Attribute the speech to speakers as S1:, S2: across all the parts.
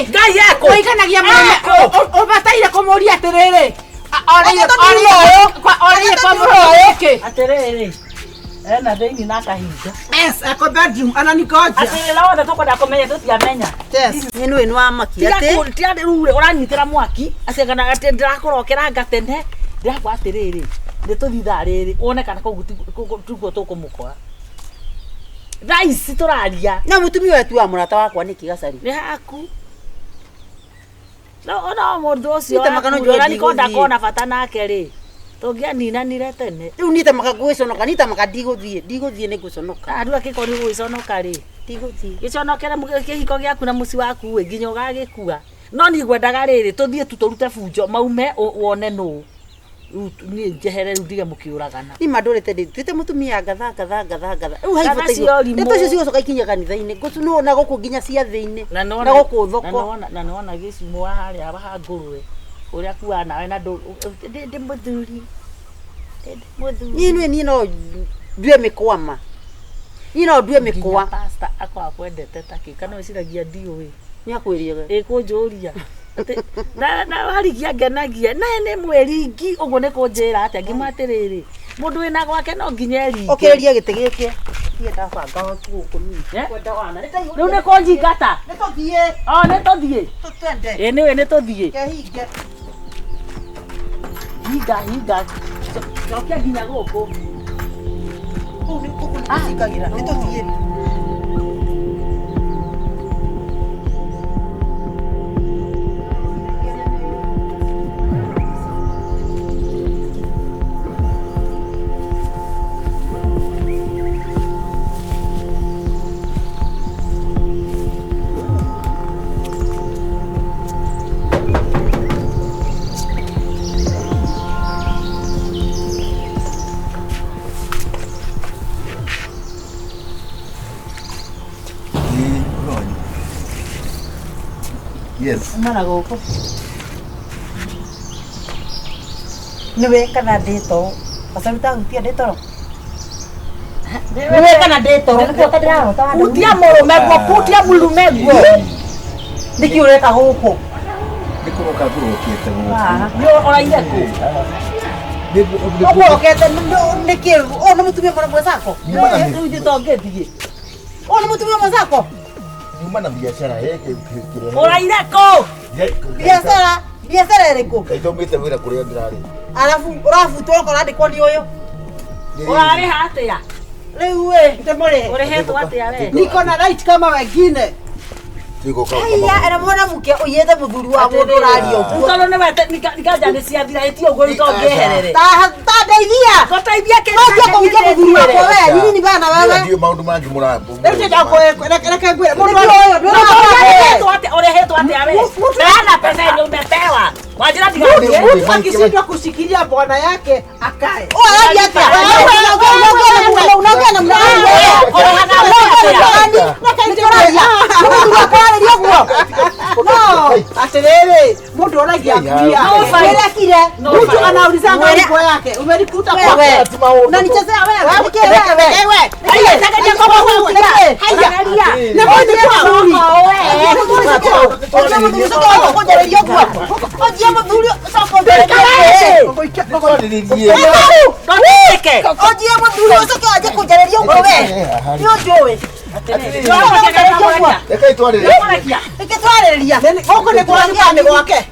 S1: Ngai ekũ?
S2: Ũiganagia mũrũme
S1: Ekũ?
S2: ũbataire kũmũria atĩrĩrĩ,
S1: Reke tũthiĩ ũyũ.
S2: orĩire kwa mũrũme gĩkĩ.
S1: Atĩrĩrĩ, ena thĩinĩ na akahinga.
S2: Yes, ako bedroom ananigoja.
S1: Atĩrĩrĩ, na wothe tũkwenda kũmenya tũtiamenya.
S2: Yes.
S3: Nĩ nĩ nĩ wamakia
S1: Tiga
S3: atĩ
S1: tiga rĩu rĩ, ũranyitĩra mwaki atĩ kana atĩ ndĩrakũrokera tene ndĩrakwa atĩrĩrĩ, nĩ tũthiĩ thaa rĩrĩ wone kana kũu tiguo tũkũmũkora. Thaa ici tũraria
S3: na mũtumia ũyũ atuaga mũrata wakwa nĩkĩ gacari?
S1: Nĩ haku no no mũndũ ũcio
S3: Nĩ ta makano
S1: waku
S3: njũĩ
S1: ũrĩa nikonda
S3: ndigũthiĩ.
S1: kona bata nake rĩ, tũngĩaninanire tene.
S3: Rĩu niĩ ta maka gwĩconoka, niĩ ta maka ndigũthiĩ, ndigũthiĩ nĩ ngũconoka.
S1: Rĩu angĩkorwo nĩ gũgĩconoka rĩ,
S3: Ndigũthiĩ.
S1: Gĩconokere kĩhiko gĩaku na mũciĩ waku ĩ nginya ũgagĩkua. No niĩ ngwendaga rĩrĩ, tũthiĩ tu tũrute bunjo maume wone nũ. Rĩu niĩ njehere rĩu ndige mũkĩũragana.
S3: Niĩ ma ndũrĩte ndĩtuĩte mũtumia ngatha ngatha ngatha ngatha. Rĩu hai
S1: Ngatha
S3: batairwo.
S1: cia ũrimũ.
S3: Ndeto icio cigũcoka ikinye kanitha-inĩ. Ngũcunwo na gũkũ nginya ciathĩ-inĩ.
S1: Na
S3: Na
S1: nĩwona
S3: gũkũ
S1: na
S3: thoko.
S1: nĩwona na nĩwona gĩcumo wa harĩa ha ngũrwe ũrĩa akuaga nawe na ndũ ndĩ mũthuri. Ndĩ mũthuri.
S3: Niĩ nĩ niĩ no ndue mĩkwa ma. Niĩ no ndue
S1: Nginya
S3: mĩkwa.
S1: pastor akoragwo akwendete ta kĩ kana wĩciragia ndiũĩ.
S3: Nĩ akwĩrire.
S1: Ĩkũnjũria atĩ na warigia ngenagia naye nĩ mwĩringi ũguo nĩ kũnjĩra atĩa ngĩmwa atĩrĩrĩ, mũndũ wĩna gwake no nginya eringe.
S3: Ũkĩrĩria gĩtĩ gĩkĩ. Thiĩ ndabanga gũkũ niĩ.
S1: Eh?
S3: Kwenda wana.
S1: Rĩu nĩ kũnjingata.
S3: Nĩ tũthiĩ.
S1: O nĩ tũthiĩ.
S3: Tũtwende.
S1: Ĩ nĩwe nĩ tũthiĩ.
S3: Kehinge.
S1: Hinga hinga. Cokia nginya gũkũ.
S3: Kũu nĩ gũkũ nĩ gũcingagĩra. Nĩ tũthiĩ.
S4: Yes.
S1: Uma na gũkũ.
S3: Nĩwe kana ndĩ toro? Gacaru tahutia ndĩ toro? Nĩwe kana ndĩ toro? Nĩkĩo ta ndĩrarota wa
S1: Hutia mũrũme guo, hutia mũrũme guo.
S3: Nĩkĩ ũreka gũkũ?
S4: Nĩ kũroka ngũrokete gũkũ.
S1: Nĩ ũraire kũ?
S3: Ũkũrokete nĩkĩ? Ũyũ nĩ mũtumia mwana mwenzako?
S4: Nyuma na
S1: Rĩu ithuĩ tũngĩthiĩ.
S3: Ũyũ nĩ mũtumia mwenzako?
S4: Nyuma na biacara kĩrehe.
S1: Ũraire kũ?
S3: Biacara biacara ĩrĩkũ?
S4: Kaĩ ndaumĩte wĩra kũrĩa ndĩrarĩ.
S3: Arabu ũrabutwo okorwo ũrandĩkwo nĩ ũyũ.
S1: Ũrarĩha atĩa?
S3: Rĩu ĩ ndĩmũrĩhe.
S1: Ũrĩhĩtwo atĩa we?
S2: Niko na right kama wengine.
S4: Tigũka
S3: Haiya, ena mwanamke ũiyĩte mũthuri wa mũndũ ũraria
S1: Rĩu
S3: ũguo.
S1: tondũ nĩwe nikanja nĩ ciathira ĩti ũguo rĩu tongĩeherere.
S3: Ta ndeithia.
S1: Ngũteithia kĩ?
S3: Watua kũhutia mũthuri wakwa we, nini ni bana wewe.
S4: Ndiũ maũndũ mangĩ mũrambo.
S2: Rĩu reke ngwĩre mũndũ
S3: Nĩkĩ ũyũ ndũrĩ
S1: Ũrĩhĩtwo atĩa? Ũrĩhĩtwo atĩa we? Peana pesa yenye umepewa. Wanjĩra ndigathiĩ.
S2: mtu akishindwa kushikilia bwana yake akae.
S3: Ũyũ araria atĩa? Unaongea na mgani wewe?
S1: Ũrĩhaga atĩa?
S3: Nĩkĩ ũraria? Mũthuri wakwa ararĩria ũguo?
S2: No, atĩrĩrĩ, mũndũ oragia kulia.
S1: No fight.
S3: Wĩrekire.
S1: No
S2: Mtu
S1: fight.
S2: anaulizanga
S3: Mwere-
S2: nguo yake, umelikuta
S3: Wewe.
S2: kwake.
S3: Unanichezea wewe. Nĩkĩ wewe?
S2: Wewe.
S1: Haiya, tegeria kwa
S3: Nĩkĩ?
S1: Haiya.
S2: Nĩ mũndũ kwa
S4: Twarĩrĩrie.
S1: Ndũtĩke.
S3: Ojie mũthuri ũcoke wanjie kũnjarĩria ũguo we. Nĩ ũnjũĩ.
S4: Rekei twarĩrĩrie.
S1: Ũrekia.
S3: Nĩkĩ twarĩrĩria?
S2: Gũkũ nĩ kwa nĩ gwake.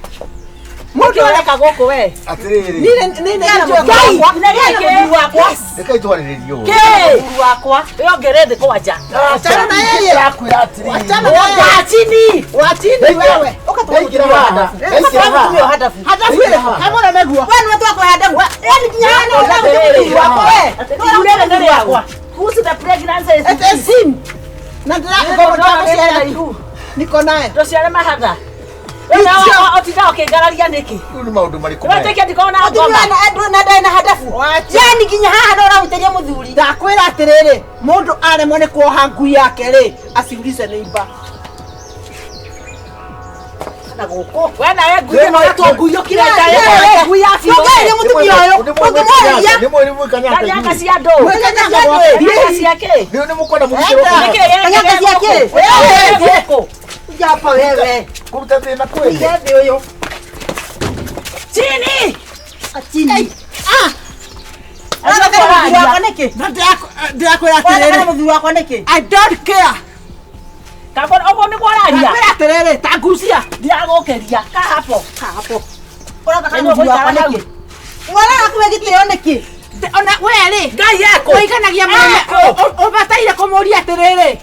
S2: Mũndũ
S1: Ũreka gũkũ we.
S4: Atĩrĩrĩ.
S2: nĩ nĩ
S1: Nĩkĩ?
S3: wakwa.
S4: Rekei twarĩrĩrie ũũ.
S1: Kĩ?
S3: Mũthuri wakwa.
S1: Wĩongerere thĩ kwanja.
S2: Achana na yeye.
S4: Ndakwĩra atĩrĩrĩ.
S2: Achana na yeye.
S1: Kaa chini.
S2: Wachini wewe.
S4: Ndaingĩra haha. Ndaingĩra haha.
S3: Hadafu.
S2: Hadafu ile. Hamona meguo.
S3: We nĩwe twakwa hadafu. Yaani nginya haha no ũrahutia mũthuri wakwa we.
S1: Rĩu nĩ rĩakwa. Kuhusu the pregnancy is
S2: It is sin. Na ndĩrakũgomba ihu. Niko naye.
S1: Ndũciare mahatha. Ũtinda ũkĩngararia nĩkĩ?
S4: Rĩu nĩ maũndũ marĩkũ maya?
S1: Wetĩkia ndikorwo na
S3: Mũtumia
S1: ngoma.
S3: na andũ na ndarĩ na hadafu.
S2: Wacha.
S3: Yaani nginya haha no ũrahutĩria mũthuri.
S2: Ndakwĩra atĩrĩrĩ, mũndũ aremwo nĩ kuoha ngui yake rĩ, aciulize neighbor.
S3: Na gũkũ.
S1: We nawe ngui ĩno ĩtwo ngui ũkireta ĩno ngui ya biũ.
S3: Ndũngĩarĩria mũtumia ũyũ. Ũngĩmwarĩria.
S4: Nĩ mwĩrĩ mwĩ Kanyaka
S1: Kanyaka
S4: inyuĩ.
S1: cia andũ.
S3: Kanyaka cia andũ.
S1: Kanyaka cia kĩ?
S4: Nĩ mũkwenda mũgitĩrwo
S3: Enda.
S1: Nĩkĩ gĩkĩ
S3: Kanyaka cia kĩ?
S1: gĩ gũkũ?
S3: Kuja hapa wewe.
S4: Kũruta thĩna kwene.
S2: Mũige thĩ ũyũ.
S1: Chini.
S3: Chini.
S2: Ah!
S3: Ũrathekera mũthuri wakwa nĩkĩ?
S2: Na ndĩrakwĩra
S3: Ũrathekera
S2: atĩrĩrĩ.
S3: mũthuri wakwa nĩkĩ?
S2: I don't care.
S1: Kaba ogo nĩ kwararia.
S2: Ndakwĩra atĩrĩrĩ, ta ngucia.
S1: Ndiragũkĩria. Ka hapo.
S2: Ka hapo.
S3: Ũrathekera mũthuri wakwa nĩkĩ? Waraga kũhe gĩtĩo nĩkĩ?
S2: Ona we rĩ,
S1: Ngai eko.
S2: ũiganagia mũrũme ũbataire kũmũria atĩrĩrĩ.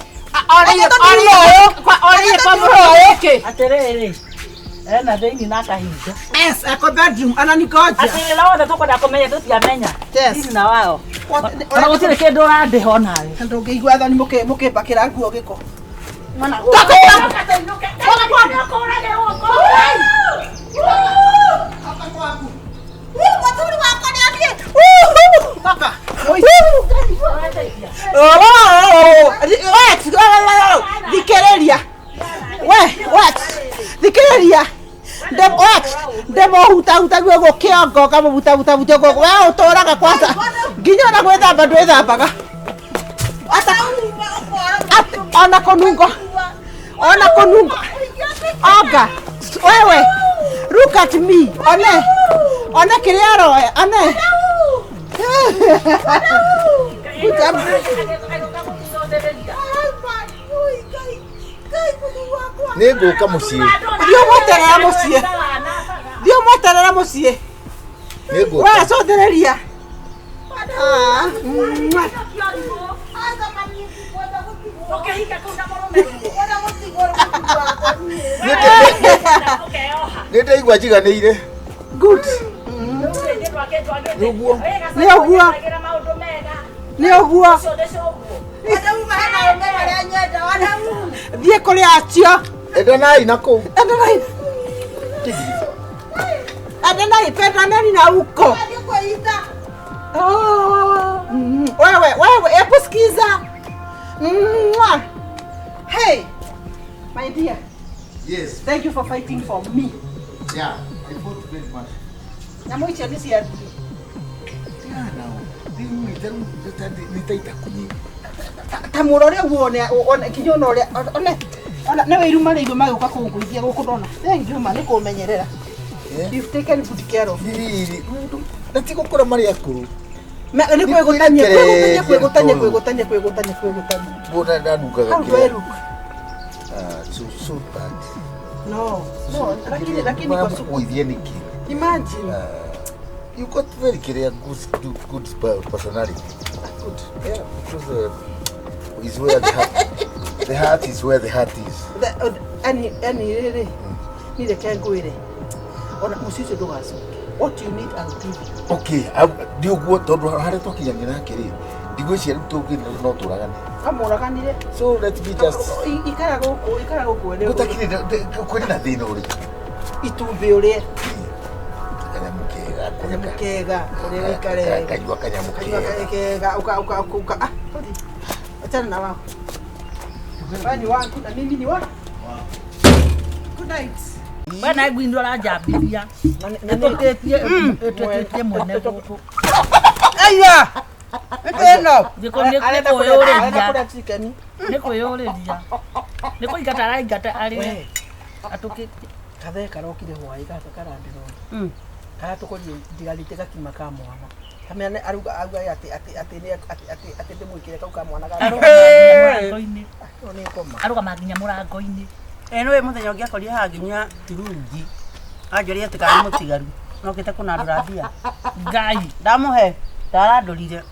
S3: Reke tũthiĩ ũyũ.
S2: Orĩire kwa mũrũme nĩkĩ?
S1: Atĩrĩrĩ. Ena thĩinĩ na akahinga.
S2: Yes, ako bedroom ananigoja.
S1: Atĩrĩra wothe tũkwenda kũmenya tũtiamenya.
S2: Yes.
S1: Thiri na wao. Ona gũtirĩ kĩndũ ũrandĩha onawe.
S2: Ndũngĩigua thoni mũkĩmbakĩra nguo gĩko.
S3: Mwana
S2: Mũthuri wakwa nĩ athiĩ. Kaka. Thikĩrĩria. We, what? Thikĩrĩria. Ndĩmũhutahutaguo ũguo kĩongo ngamũhutahutahutia ũguo. We ũtũraga kwanza nginya ona gwĩthamba ndwĩthambaga. Ona kũnungo. Ona kũnungo. Oga. Wewe. Look at me. One. One kĩrĩa aroya. One.
S4: Nĩ ngũka mũciĩ.
S2: Thiĩ ũmweterera mũciĩ. Thiĩ ũmweterera mũciĩ.
S4: Nĩ ngũka.
S2: We cũthĩrĩria. Ah, mwah.
S4: Nĩ ndaigua njiganĩire.
S2: Good.
S4: Nĩguo.
S2: Nĩ ũguo. Nĩ ũguo. Thiĩ kũrĩ acio.
S4: Endanai na kũu.
S2: Endanai. Endanai, pendaneni na huko. Oh. Wewe, wewe, hebu sikiza. Mwah. Hey, my dear.
S4: Yes.
S2: Thank you for fighting for me.
S4: Yeah, I fought very much.
S2: Nyamũ icio nĩ ciathiĩ. Ta mũrore ũguo one one nginya ona ũrĩa one ona nĩ wĩiruma rĩigua magĩũka kũngũithia gũkũ ndona. Thank you ma nĩ kũmenyerera. You've taken good care of me.
S4: Rĩrĩ, na ti gũkũra marĩ akũrũ.
S2: Nĩ kwĩgũtania kwĩgũtania kwĩgũtania kwĩgũtania kwĩgũtania kwĩgũtania.
S4: Mbona ndanungaga
S2: How do I look?
S4: Ah, so so bad.
S2: No, no, lakini lakini kwa suku.
S4: Maramukuithia nĩkĩ?
S2: Imagine.
S4: You got very clear good good personality. Good. Yeah, because is where the heart, the heart is where the heart is.
S2: Any any rĩrĩ niĩ reke ngwĩre ona mũciĩ ũcio ndũgacoke. What you need I'll give you.
S4: Okay, nĩ ũguo tondũ harĩa twakinyanĩra nake rĩ, ndigwĩciria rĩu tũngĩ no tũragane.
S2: Kamũraganire.
S4: So let me just
S2: Ikara gũkũ, ikara gũkũ ene.
S4: Gũtakĩrĩ kwĩrĩ na thĩna ũrĩkũ?
S2: Itumbĩ ũrĩe.
S4: Kanyamũ kega,
S2: Kanyamũ kega, ũrĩe wĩikare.
S4: Kanyua kanyamũ
S2: Kanyua
S4: kega.
S2: kega, uka uka uka ah, sorry. Achana na wao. Wewe ni wangu na mimi ni wako. Good night.
S1: We na ngui nĩ ũranjambĩria. Ĩtũkĩtie mwene gũkũ.
S2: Aya. Ĩno.
S1: Thikũ nĩ kwĩyũrĩria.
S2: Kũrĩa chicken.
S1: Nĩ kwĩyũrĩria. Nĩ kũingata araingata arĩ. Atũkĩtie.
S2: Kathe karokire hwaĩ gaka karandĩrona. Karatũkorie ndigarĩte gakima ka mwana. Kamenya aruga auga atĩ atĩ atĩ nĩ atĩ atĩ atĩ ndĩmwĩkĩre kau ka mwana ga.
S1: Mũrango-inĩ.
S2: Nĩ ngoma.
S1: Arũgama nginya mũrango-inĩ.
S3: Ĩ nĩũĩ mũthenya ũngĩ akorire haha ngĩnyua turungi anjũria atĩ kana nĩ mũtigaru nokĩte kũnandũra mbia.
S1: Ngai.
S3: Ndamũhe ndarandũrire.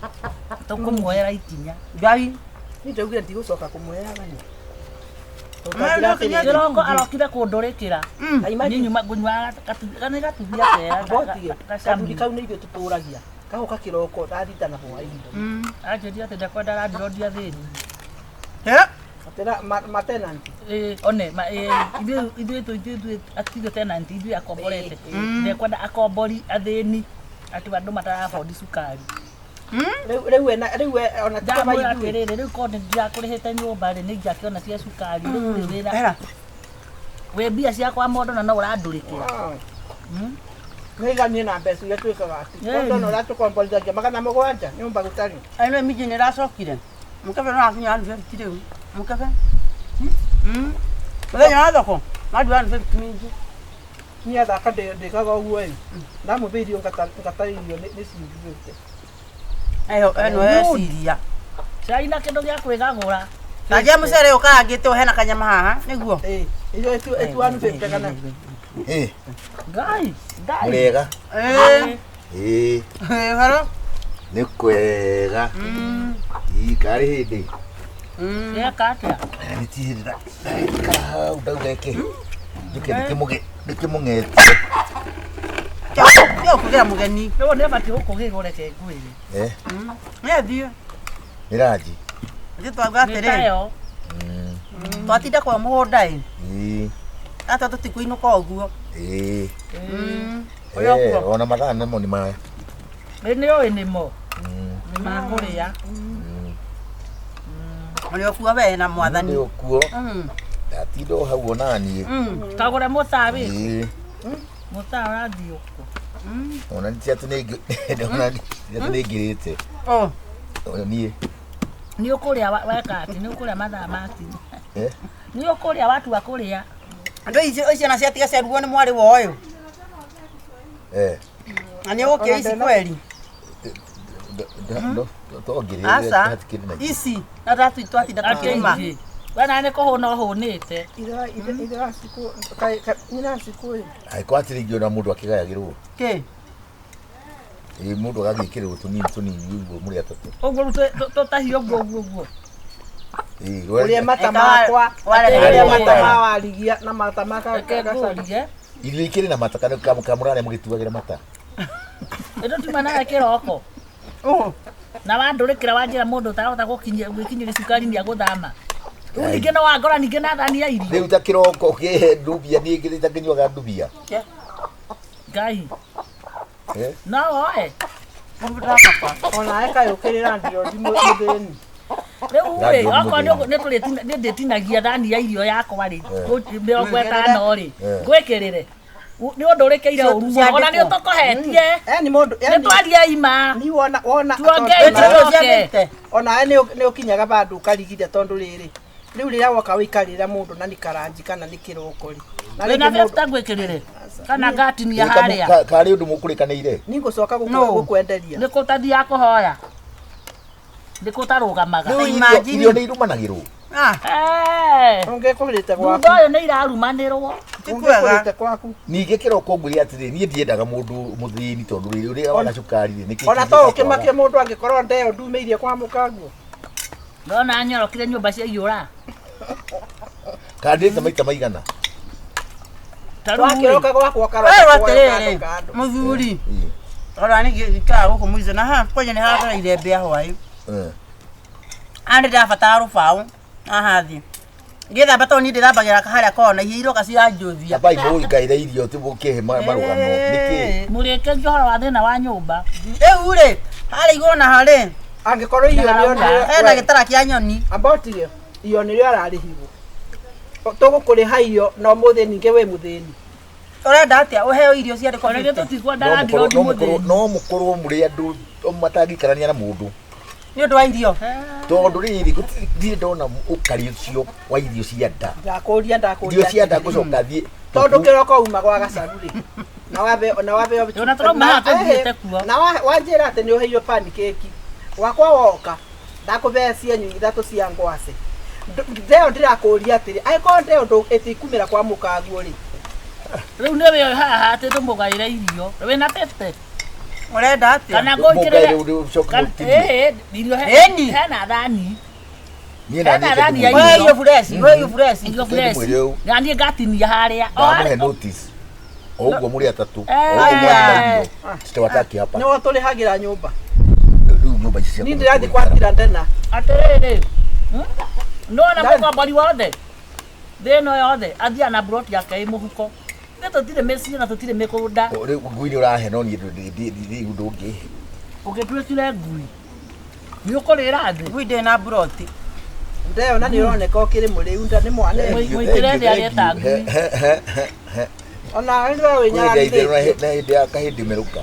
S1: Tũkũmuoera ikinya.
S3: Ngai.
S2: Niĩ ndaugire ndigũcoka kũmuoera ni.
S1: Kĩroko arokire kũndũrĩkĩra. Niĩ nyuma ngũnyuaga nĩ gatubia kega.
S2: Gathuri kau nĩ ithuĩ tũtũragia. Gagoka kĩroko thaa thita na hwaĩ-inĩ.
S1: Anjĩrire atĩ ndekwenda arandirondia thĩni.
S2: Atena matenant.
S1: One ithuĩ ithuĩ ithuĩ tenant ithuĩ akomborete. Ndekwenda akombori athĩni atĩ andũ matarabondi cukari.
S2: Rĩu ena rĩu ona
S1: ndamwĩra atĩrĩrĩ rĩu korwo nĩndĩrakũrĩhĩte nyũmba rĩ nĩingĩakĩona cia cukari rĩu wĩra wĩ mbia ciakwa mondo na no ũrandũrĩkĩra.
S2: Nĩiganie na mbeca iria twĩkaga atĩ mondo no ũratũkomborithagia 700 nyũmba gũtarĩ.
S3: Ĩ nĩũĩ minji nĩ ĩracokire mũkebe nĩ ũrakinya 150 rĩu mũkebe mũthenya wa thoko. Madu 150 mingi.
S2: Niĩ athaka ndĩkaga ũguo ĩ. Ndamũhe irio ngata irio nĩ ciringi 50.
S3: Eyo eno eciria.
S1: Cai na kĩndũ gĩa kwĩgagũra.
S3: Tanjia mucere ukarangite hena kanyama haha niguo.
S2: Ĩ, irio ĩtu 150 kana.
S4: Eh,
S1: Ngai, Ngai.
S4: mũrĩega?
S3: Eh.
S4: Ĩĩ,
S3: Eh, haro.
S4: nĩ kwega. Ii, karĩ hĩndĩ.
S1: Eka atĩa?
S4: Nĩ ti hĩndĩ ndagĩikara hau ndauga ĩkĩ. Njũke ndĩkĩmũng'etie.
S3: Kio kugira mugeni.
S1: Rĩu nĩ batiĩ gũkũgĩrwo reke ngwĩre.
S4: Eh,
S3: Nĩ athiĩ.
S4: nĩ ranji.
S3: Nĩ twauga
S1: Nĩ
S3: atĩrĩrĩ.
S1: tayo.
S3: Twatinda kwa mũgũnda ĩ.
S4: Ĩĩ,
S3: Ata tũtikũinũka ũguo.
S4: ĩĩ.
S3: Ũrĩa
S4: Eh,
S3: ũkuo.
S4: ona mathaa nĩmo nĩ maya.
S1: Nĩ nĩ ũĩ nĩmo. Nĩ makũrĩa.
S3: Ũrĩa ũkuo we na mwathani.
S4: Nĩ ũkuo. Ndatinda o hau ona niĩ.
S1: Kagũre mũtawi.
S4: Ĩĩ.
S1: Mũtawi ũrathiĩ ũkũ.
S4: Ona nĩ ti atĩ ona nĩ ti atĩ nĩngĩrĩte.
S3: Oh.
S4: Ona niĩ.
S1: Nĩ ũkũrĩa weka atĩ nĩ ũkũrĩa mathaa makinya.
S4: Eh,
S1: Nĩ ũkũrĩa watua kũrĩa.
S3: Andũ icio ciana ciatiga ciarugwo nĩ mwarĩ wa ũyũ.
S4: eh.
S3: Na nĩ ũgũkĩra ici kweri.
S4: Tongĩrĩte
S3: Aca.
S4: hatikĩrĩ na
S3: Ici na twatinda tũkĩrĩma.
S1: Atĩ we na nĩ kũhũna ũhũnĩte.
S2: Ithe wa cikũ nyina cikũ ĩ.
S4: Angĩkorwo atĩrĩ ingĩona mũndũ akĩgayagĩrwo.
S3: Kĩ?
S4: Ĩĩ, mũndũ agagĩkĩrĩrwo tũnini tũnini ũguo mũrĩ atatũ.
S1: Ũguo rĩu tũtahie ũguo ũguo ũguo.
S4: Ĩĩ,
S2: Ũrĩa mata
S3: Eka
S2: makwa.
S3: ware-
S2: Ũrĩa mata ma warigia na mata ma
S1: Reke
S2: gacari.
S1: ngũrie.
S4: Irio ikĩrĩ na mata kana kamũrarĩa mũgĩtuagĩra mata.
S1: Ĩndũ tuma nawe kĩroko.
S3: Oh.
S1: Na wandũrĩkĩra wanjĩra mũndũ ũtarahota gwĩkinyĩria cukari nĩ agũthama. Rĩu ningĩ no wangora ningĩ na thani ya irio.
S4: Rĩu ta kĩroko ũkĩhe ndubia niĩ ngĩrĩ ta ngĩnyuaga ndubia.
S1: Ngai.
S4: Eh,
S1: No woe.
S2: Ona ĩkayũkĩrĩra ndirondi mũthĩni.
S1: Rĩu rĩ,
S4: Landlord
S1: okorwo
S4: mũthĩni.
S1: nĩ tũrĩtina nĩ ndĩtinagia thani ya irio yakwa rĩ, 50 rĩ,
S4: Eh.
S1: ngwĩkĩrĩre. Nĩ ũndũ ũrĩkĩire ũru mũno. Ona nĩ ũtũkohetie.
S2: Yani mũndũ
S1: Nĩ
S2: yani
S1: twarie ima.
S2: ni wona wona
S1: Tuongee
S2: tondũ-
S1: Ĩtũcoke.
S3: Ciathĩte.
S2: ona nĩ ũkinyaga bandũ ũkarigithia tondũ rĩrĩ rĩu rĩrĩa woka wĩikarĩra mũndũ na nĩ karanji kana nĩ kĩroko rĩ na
S1: Wĩna
S2: rĩngĩ mũndũ
S1: 50 ngwĩkĩrĩre. Kana ngatinia
S4: Ĩĩ,
S1: harĩa.
S4: karĩ ũndũ mũkũrĩkanĩire.
S2: ni ngũcoka
S3: No.
S2: gũkwenderia
S1: Nĩ kũ ũtathiaga kũhoya. Nĩ kũ ũtarũgamaga.
S4: Rĩu irio
S3: Imagine.
S4: irio nĩ irumanagĩrwo.
S3: Ah,
S1: Eh.
S2: ũngĩkũrĩte gwaku
S1: Thutha ũyũ nĩ irarumanĩrwo.
S3: ti kwega.
S2: ũngĩkũrĩte kwaku
S4: Ningĩ kĩroko ngwĩre atĩrĩ niĩ ndiendaga mũndũ mũthĩni tondũ rĩrĩ ũrĩa waga cukari rĩ nĩkĩ
S2: ona to ũkĩmakie mũndũ angĩkorwo ndeo ndumĩirie kwa mũkaguo
S1: Ndona nyorokire nyũmba ciaiyũra.
S4: Kandĩte maita maigana.
S1: Ta rĩu rĩ,
S2: wakĩroka gwakwa
S3: Werwo
S2: ũkaroka
S3: atĩrĩrĩ,
S2: kando kando
S3: mũthuri.
S4: Ĩĩ,
S3: Ora nĩ gĩikara gũkũ mũico na haha kwanja nĩ haragereire mbĩa hwaĩ.
S4: eh.
S3: Aya ndĩrabatara rũbaũ haha thĩ. Ngĩthamba tondũ niĩ ndĩthambagĩra harĩa kona iria iroka ciranjũthia.
S4: Ambai mũngaĩre irio ti mũkĩhe marũgano nĩkĩ?
S1: mũrĩkĩrie ũhoro wa thĩna wa nyũmba.
S3: Rĩu rĩ, harĩa igũrũ na harĩ
S2: angĩkorwo irio nĩo
S3: hena gĩtara kĩa nyoni.
S2: amba ũtige irio nĩrĩo ararĩhirwo tũgũkũrĩha irio na ũmũthĩ ningĩ wĩ mũthĩni
S3: Ũrenda atĩa ũheo irio ciandĩkwo
S1: Ona githĩ
S3: 50?
S1: tũtikwenda
S4: No
S1: landlord
S4: mũkorwo- no mũkorwo-
S1: mũthĩni.
S4: no mũkorwo mũrĩ andũ matangĩikarania na mũndũ
S3: Nĩ ũndũ wa irio.
S4: tondũ rĩrĩ gũtirĩ ndirĩ ndona ũkari ũcio wa irio cia nda
S2: ndakũria
S4: irio
S2: ndakũria
S4: cia nda ngũcoka thiĩ
S2: tondũ kĩroko uma gwa gacaru rĩ na wabe na wabe
S1: Ona tũrauma haha tũthiĩte kuo.
S2: na wanjĩra atĩ nĩ ũheirwo pancake wakwa woka ndakũbea cienyu ithatũ cia ngwacĩ ndeo ndĩrakũria atĩrĩ angĩkorwo ndeo ĩtikumĩra kwa mũkaguo rĩ
S1: Rĩu nĩ wĩoĩ haha atĩ tũmũgaĩre irio. Wĩna 50?
S3: Ũrenda atĩa?
S1: Kana
S4: Mũngaĩre
S1: ngũĩkĩrĩre.
S4: ũcoke mũtinie.
S1: Ĩĩ, irio
S3: Ĩni.
S1: hena thani.
S4: Niĩ na
S1: Hena
S4: niĩ
S1: thani ya
S4: ndĩmwĩre-
S3: Ũhe irio fresh, ũhe irio fresh.
S1: Irio
S4: Ndĩmwĩre
S1: fresh.
S4: ũũ.
S1: Na niĩ ngatinia harĩa. O
S4: ndamũhe
S1: harĩa-
S4: notice o ũguo mũrĩ atatũ o
S1: Eh.
S4: ũguo mwarĩ na irio titawataki hapa
S2: nĩwe tũrĩhagĩra nyũmba
S4: rĩu nyũmba ici cia
S2: ni ndĩrathiĩ kwatira ndena
S1: Atĩrĩrĩ. Nĩwona
S2: Ndani.
S1: mũkombori wothe thĩ ĩno yothe athiaga na mburoti yake ĩ mũhuko. Ithuĩ tũtirĩ mĩciĩ na tũtirĩ mĩgũnda.
S4: Rĩu ngui nĩ ũrahe no niĩ rĩu ndũngĩhe
S1: Ũngĩtuĩkire ngui nĩ ũkũrĩra thĩ.
S3: Ngui ndĩrĩ na mburoti.
S2: ndeo na nĩ ũroneka ũkĩrĩ mũrĩu nda nĩ mwana
S1: Mũitĩre thĩ areta ngui.
S2: ona nĩwe wĩnyararithĩtie
S4: na hĩndĩ ya kahĩndĩ merũka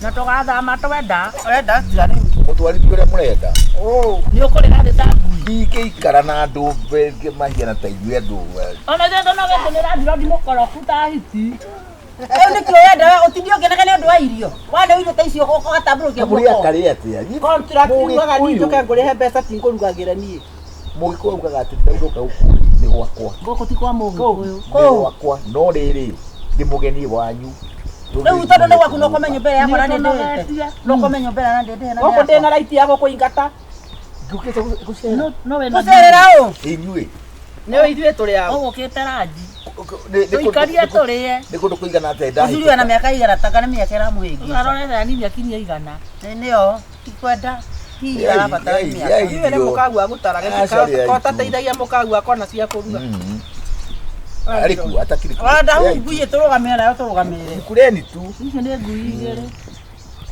S1: Na tũgathama twenda
S3: Ũrenda atĩa rĩu?
S4: mũtwarithie ũrĩa mũrenda
S2: ũũ
S1: nĩ ũkũrĩra thĩ ta ngui.
S4: Ndingĩikara na andũ mahiana ta ithuĩ andũ.
S1: Ona ithuĩ tũnogete nĩ landlord mũkoroku ta hiti.
S3: Rĩu nĩkĩo wenda we ũtinde ũkĩnegena nĩ ũndũ wa irio. Wana irio ta icio ũgatambũrũkia
S4: Mũrĩ
S3: guoko.
S4: akarĩ atĩa?
S2: Contract yugaga niĩ
S4: Mũgĩkũyũ
S2: njũke ngũrĩhe mbeca ti ngũrugagĩre niĩ.
S4: Mũgĩkũyũ augaga atĩ ndaurũka gũkũ nĩ gwakwa.
S1: Gũkũ ti kwa Mũgĩkũyũ.
S4: Nĩ gwakwa no rĩrĩ ndĩ mũgeni wanyu.
S3: Rĩu tondũ nĩ gwaku no ũkome nyũmba ĩrĩa yakwa na
S1: Nĩ
S3: nĩ ndĩhĩte.
S1: tũnogetie.
S3: No ũkome nyũmba ĩrĩa na ndĩndĩhe na nĩ
S2: Gũkũ ndĩ na
S3: yakwa.
S2: right ya gũkũingata.
S4: Ngũkĩte gũcera.
S1: No wĩna
S3: Gũcerera ũ?
S4: Inyuĩ.
S2: Nĩ ithuĩ tũrĩ ao.
S1: Ũgũkĩte ranji.
S4: Nĩ- nĩ kũndũ-
S1: Tũikarie tũrĩe.
S4: Nĩ kũndũ kũigana atĩa
S3: Mũthuri wena
S4: ndahĩtũka?
S3: mĩaka igana tanga nĩ mĩaka ĩramũhĩngĩca.
S1: Ũrarorera nini akinyia igana.
S3: Nĩyo tikwenda. Hihi arabatara
S4: Yai,
S3: mĩaka.
S4: yai.
S2: Ithuĩ nĩ mũkagua gũtara
S4: Aca rĩa itu.
S2: kotateithagia mũkagua kona cia kũruga.
S4: Mhm. Arĩ kuo atakĩrĩ kuo.
S3: Wanda
S4: Rĩai
S3: hau
S4: tu.
S3: ngui tũrũgamĩre nayo tũrũgamĩrĩre.
S4: Kureni tu.
S1: Icio nĩ ngui igĩrĩ.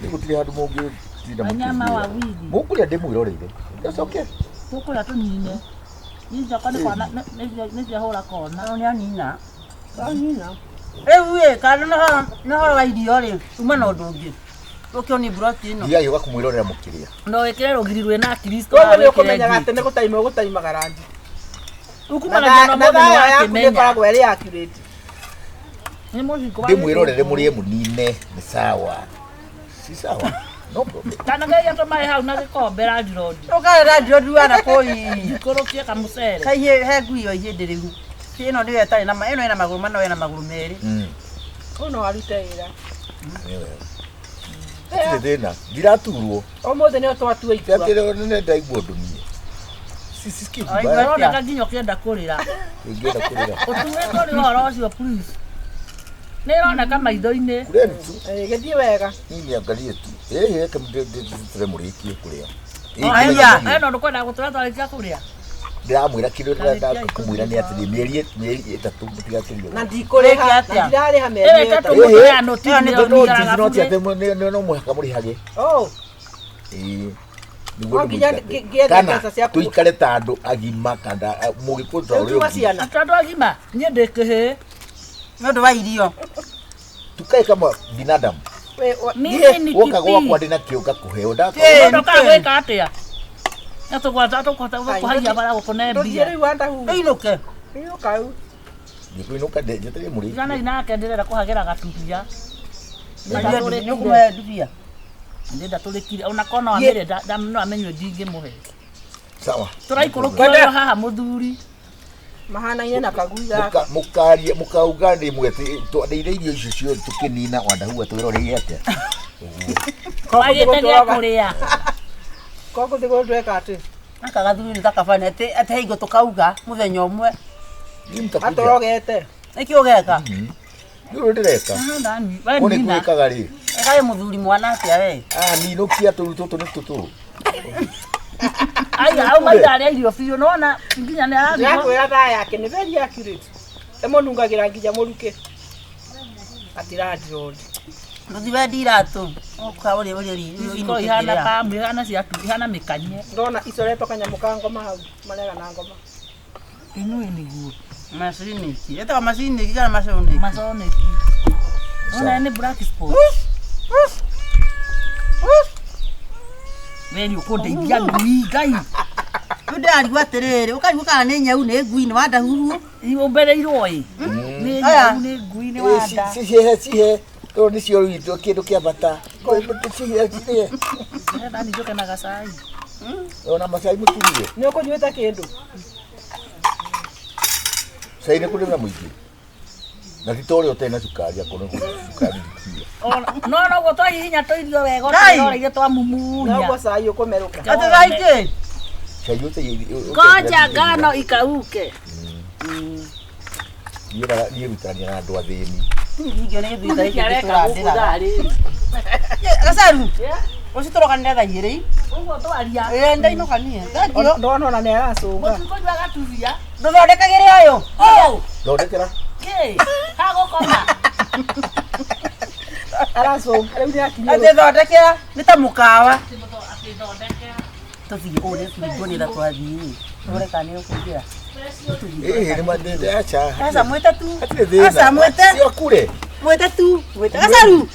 S4: Nĩ gũtirĩ handũ mũngĩtinda
S1: Wanyama
S4: mũkĩnjĩra.
S1: wawili.
S4: Mũkũrĩa ndĩmwĩroreire. That's okay.
S1: Tũkũrĩa tũnine. Icio nĩ kona nĩ ciahũra kona.
S3: No nĩ anina. Rĩu ĩ kana nĩ ũhoro wa irio rĩ uma na ũndũ ũngĩ. Ũkĩo nĩ mburoti ĩno.
S4: Thiai ũga kũmwĩrorera mũkĩrĩa.
S1: No wĩkĩre rũgiri rwĩna Kristo.
S2: Koguo nĩ ũkũmenyaga atĩ nĩ gũtaima ũgũtaimaga ranji.
S1: Ukumanagia na
S2: Na
S1: mũndũ
S2: thaa ĩyo yaku nĩ
S1: nĩ wakĩmenya.
S2: ĩkoragwo ĩrĩ accurate.
S1: Nĩ mũthiko wa
S4: Ndĩmwĩrorere mũrĩe mũnine. Nĩ sawa. Si sawa. No problem.
S1: Kana geria tũmaĩ hau na gĩkombe landlord.
S3: Ũkarera ndirodi wana kũi.
S1: Ikũrũkie kamũcere.
S3: Kai he ngui ĩyo ihĩndĩ rĩu. Ĩno nĩyo ĩtarĩ na ĩno ĩna magũrũ mana ĩna magũrũ merĩ.
S2: Ũyũ no arute wĩra.
S4: Nĩ wega. Hatirĩ thĩna. Ndiraturwo.
S2: Ũmũthĩ nĩo twatua itua.
S4: Atĩrĩ nĩ ndaigua ũndũ niĩ. Sisikii
S3: Aigua.
S4: vibaya.
S1: Ũroneka nginya ũkĩenda kũrĩra.
S4: Ingĩenda kũrĩra.
S1: Ũturĩtwo nĩ ũhoro ũcio please. Nĩ ĩroneka maitho-inĩ.
S4: Kureni tu.
S2: Ĩ, gĩthiĩ wega.
S4: Mimi angalie tu. Eh, reke ndĩtĩre mũrĩkie kũrĩa.
S3: Aya.
S1: Ĩno ndũkwenda gũtũra twarĩkia kũrĩa.
S4: Ndĩramwĩra kĩrĩa ndĩrenda kũmwĩra nĩ atĩrĩ mĩeri mĩeri ĩtatũ mũtigakĩrie.
S2: Na ndikũrĩha.
S3: Wĩke
S2: Na
S3: atĩa?
S2: ndirarĩha
S1: Ĩyo
S2: mĩeri
S1: ĩtatũ
S2: ĩtatũ.
S1: mũtũrĩa nũti
S3: Ĩyo nĩ
S1: nĩyo
S4: No
S1: ũikaraga
S4: no ti
S1: bure.
S4: atĩ no mũhaka mũrĩhage.
S2: Oh,
S4: Ĩĩ. Nĩguo
S2: No nginya
S4: ndĩmũingate.
S2: ngĩethe
S4: Kana
S2: mbeca cia kũ-
S4: tũikare ta andũ agima kana mũgĩkũyũ ta
S2: rĩu
S4: ũrĩa
S2: tuma
S4: ũngĩ.
S2: ciana.
S1: Atĩ andũ agima niĩ ndĩ kĩhĩĩ.
S3: Nĩ ũndũ wa irio.
S4: Tukae kama binadamu.
S1: Mimi ni
S4: Woka gwakwa
S1: kipii.
S4: ndĩ nakĩo ngakũhe.
S3: Ĩĩ.
S1: Mũndũ okaga gwĩka atĩa? Nĩ tũgwata tũkũhota gũkũhagia bara gũkũne
S2: Ndũthiĩ
S1: mbia.
S2: rĩu wandahu.
S3: Ĩinũke.
S2: Ĩinũka rĩu.
S4: Ndikũinũka njetereire mũrĩkie.
S1: Iganai nake ndĩrenda kũhagĩra gatubia.
S3: Nĩ ũkũmũhe ndubia.
S1: Ndĩrenda tũrĩkire ona korwo no amĩrĩe no amenywe ndingĩmũhe.
S4: Sawa.
S1: Tũraikũrũkia ũyũ haha mũthuri.
S2: Mahanaine na kagui gaka.
S4: Mũkaria mũkauga nĩ mwete twarĩire irio icio ciothe tũkĩnina wandahua twĩroreire atĩa.
S1: Wagĩte gĩa kũrĩa.
S2: Koguo thĩ gũtweka atĩ.
S3: Gaka gathuri nĩ takabani atĩ atĩ hingo tũkauga mũthenya ũmwe.
S4: Niĩ mtakuja.
S2: Atũrogete.
S3: Nĩkĩ ũgeka?
S4: Nĩ ũrĩa ndĩreka.
S1: Ndani, we
S4: Kũ nĩ
S1: nina.
S4: gwĩkaga rĩ.
S3: Ekaĩ mũthuri mwana atĩa we?
S4: Ah, ninũkia tũru tũtũ nĩ tũtũ.
S1: Aya, au maitha arĩa irio biũ nona nginya nĩ arathimwo.
S2: Ndĩrakwĩra thaa yake nĩ very accurate. Ĩmũnungagĩra nginya mũrukĩ. Atĩ landlord.
S3: Ndũthi wendi iratũ. Ũka ũrĩa ũrĩa
S1: Ikoragwo ihana pamu, ihana ciatu, ihana mĩkanye.
S2: Ndona icoretwo kanyamũ ka ngoma hau. Marega na ngoma.
S1: Inyuĩ nĩguo.
S3: Maciniki. Ĩtagwo maciniki kana maconiki?
S1: Maconeki. Ona nĩ black spot. We nĩ ũkũndeithia ngui Ngai.
S3: Rĩu ndĩrarigwo atĩrĩrĩ, ũkarigwo kana nĩ nyau nĩ ngui nĩ wandahuhu.
S1: Ũmbereirwo ĩ. Nĩ
S3: Aya.
S1: nyau nĩ ngui nĩ wanda.
S4: Cihe cihe. Tondũ nĩcio rĩu kĩndũ kĩa bata. Cihe cihe.
S1: Ndĩrenda njoke na gacai.
S4: Ona macai mũturie.
S2: Nĩ ũkũnyuĩte kĩndũ?
S4: Cai nĩ kũrĩ na mũingĩ. Na ti ta ũrĩa ũtarĩ na cukari akorwo nĩ cukari ndikia.
S1: No noguo twahihinya tũirio wega
S3: Ngai.
S1: tũroreire twamumunya.
S2: Noguo cai ũkũmerũka.
S3: Atĩ thaa ingĩ?
S4: Cai ũte
S1: Ngoja ngano ikauke.
S4: Niĩ rutania na andũ athĩni.
S3: Ingĩ nĩ gĩthuri ta gĩkĩ
S1: Areka gũkũ
S3: gĩtũrandĩraga.
S1: thaa rĩrĩ.
S3: Gacaru. Ũcio tũroganĩre thaa igĩrĩ.
S1: Ũguo twaria.
S3: Ĩĩ ndainũka niĩ. Thengiũ.
S2: Ndona ona nĩ aracũnga.
S1: Mũtikũnyua gatubia.
S3: Ndũthondekagĩre ũyũ.
S1: Oh!
S4: Thondekera.
S1: Kĩ? Hagũkoma.
S2: Aracũnga. Rĩu nĩ akinyire.
S3: Atĩ thondekera nĩ ta mũkawa.
S1: Atĩthondekera.
S3: Tũthiĩ ũũ nĩ kũringwo nĩ tha twathiĩ. Tũrore kana nĩ ũkũingĩra.
S4: Ĩĩ nĩ mandĩte acha.
S3: Aca mwĩte tu.
S4: Hatirĩ thĩna.
S3: Aca mwĩte.
S4: Ciokure.
S3: Mwĩte tu. Mwĩte. Gacaru.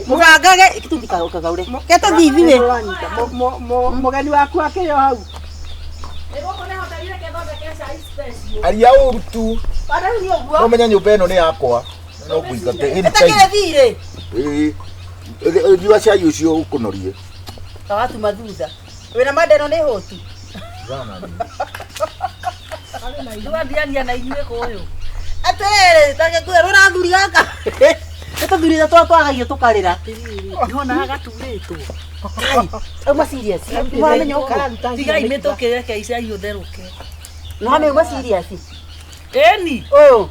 S3: Mũbangage tũthiĩ kagaure. Ke tũthiĩ ithuĩ.
S2: Mũgeni waku akĩrĩ o hau.
S1: Gũkũ nĩ hotelire kethondeke cai special.
S4: Aria ũru tu.
S3: Ona rĩu nĩ ũguo.
S4: No menya nyũmba ĩno nĩ yakwa. No ngũingate anytime.
S3: Ĩtakĩrĩ thirĩ.
S4: Ĩĩ. Nyua cai ũcio ũkũnorie.
S3: Tawatuma thutha. Wĩna manda ĩno nĩ hũtu.
S1: Rĩu athiania na inyuĩ kũyũ.
S3: Atĩrĩrĩ, tangĩkuhe rũra thuri gaka. Nĩ tũthuri twa twagagio tũkarĩra.
S1: Nĩwonaga gaturĩtwo.
S3: Kai, auma serious. Nĩwamenya ũguo.
S1: Tigai mĩtũkĩ reke cai ũtherũke.
S3: Nĩwamenya uma serious.
S1: Ĩni,
S3: Ũyũ.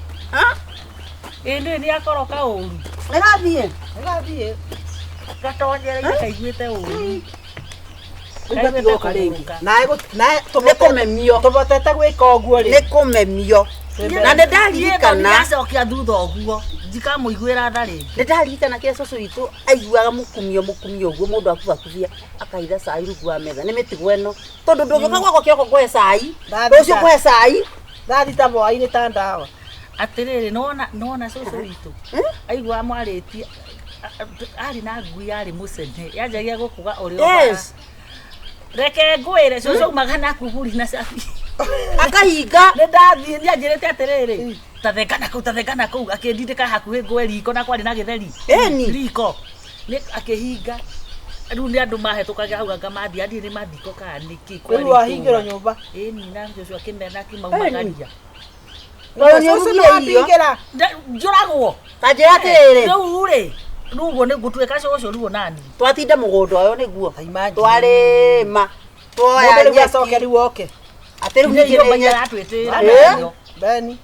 S1: ĩni nĩ akoroka ũru.
S3: Ĩrathiĩ.
S2: Ĩgathiĩ.
S1: Gatonyereire kaiguĩte ũru.
S2: Rĩu gatigoka rĩngĩ. Nawe nawe
S3: Nĩ kũmemio.
S2: tũbotete gwĩka ũguo rĩ.
S3: Nĩ kũmemio. Na nĩ ndaririkana.
S1: Ndacokia thutha ũguo. Ndikamũiguĩra tha rĩngĩ.
S3: Nĩ ndaririkana kĩrĩa cũcũ witũ aiguaga mũkumio mũkumio ũguo mũndũ akubakubia akahitha cai rungu wa metha nĩ mĩtigo ĩno tondũ ndũngĩũka gwakwa kĩroko ngũhe cai
S2: Ndathita.
S3: rũciũ ngũhe cai.
S2: Thathita hwaĩ-inĩ ta ndawa.
S1: Atĩrĩrĩ, nĩwona nĩwona cũcũ witũ aiguaga mwarĩtie arĩ na ngui yarĩ mũcene yanjagia gũkũga ũrĩ o bara.
S3: Yes.
S1: Reke ngwĩre cũcũ aumaga na kuburi na cabi.
S3: Akahinga.
S1: Nĩ ndathiĩ nĩanjĩrĩte atĩrĩrĩ, tathengana kũu tathengana kũu, akĩndindĩka hakuhĩ ngwe riko na kwarĩ na gĩtheri.
S3: Ĩni.
S1: Riko. Nĩ akĩhinga. Rĩu nĩ andũ mahetũkagĩra hau anga mathiĩ athiĩ nĩ mathiko kana nĩkĩ
S2: Rĩu wahingĩrwo nyũmba.
S1: Ĩni na cũcũ akĩmena akĩmaumagaria.
S3: Tondũ nĩ
S2: Cũcũ
S3: ũrugire irio.
S2: nĩwandingĩra.
S1: Njũragwo.
S3: Ta njĩra atĩrĩrĩ,
S1: Rĩu rĩ, rĩu ũguo nĩ ngũtuĩka cũcũ rĩu onani.
S3: twatinda mũgũnda ũyũ nĩguo.
S2: Imagine.
S3: Twarĩma. Tuoya
S2: Mũndũ rĩu
S3: nyeki.
S2: acoke rĩu oke.
S3: Atĩ rĩu
S1: Nĩ
S3: ningĩ
S1: nyũmba
S3: nĩ nyeki.
S1: iratwĩtĩra
S3: Eh?
S1: nayo.
S2: Beni.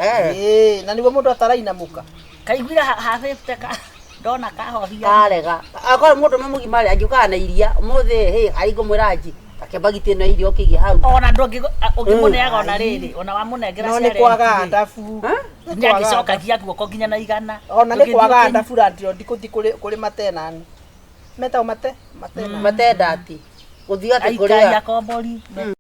S3: Eh.
S2: Ĩĩ, na nĩguo mũndũ atarainamũka.
S1: Kaiguire habĩte ka ndona kahohia.
S3: Karega. Akorwo mũndũ nĩ mũgima rĩ, angiũkaga na iria ũmũthĩ hĩ harĩ ngũmwĩra nji take mbagiti ĩno ya irio ũkĩige hau.
S1: Ona ndũngĩ ũngĩmũneaga ona rĩrĩ, ona wamũnengera
S2: No
S1: cia
S2: nĩ kwaga
S1: rent rĩ,
S2: ndabu.
S1: nĩ angĩcokagia guoko nginya na igana.
S2: Ona nĩ
S1: Ndũngĩthiĩ
S2: kwaga
S1: ũkĩ-
S2: ndabu landlord kũthi kũrĩ matenani. Metagwo mate? Matenani.
S3: Matendati. Gũthiĩ atĩ
S1: Aikari
S3: kũrĩa.
S1: akombori.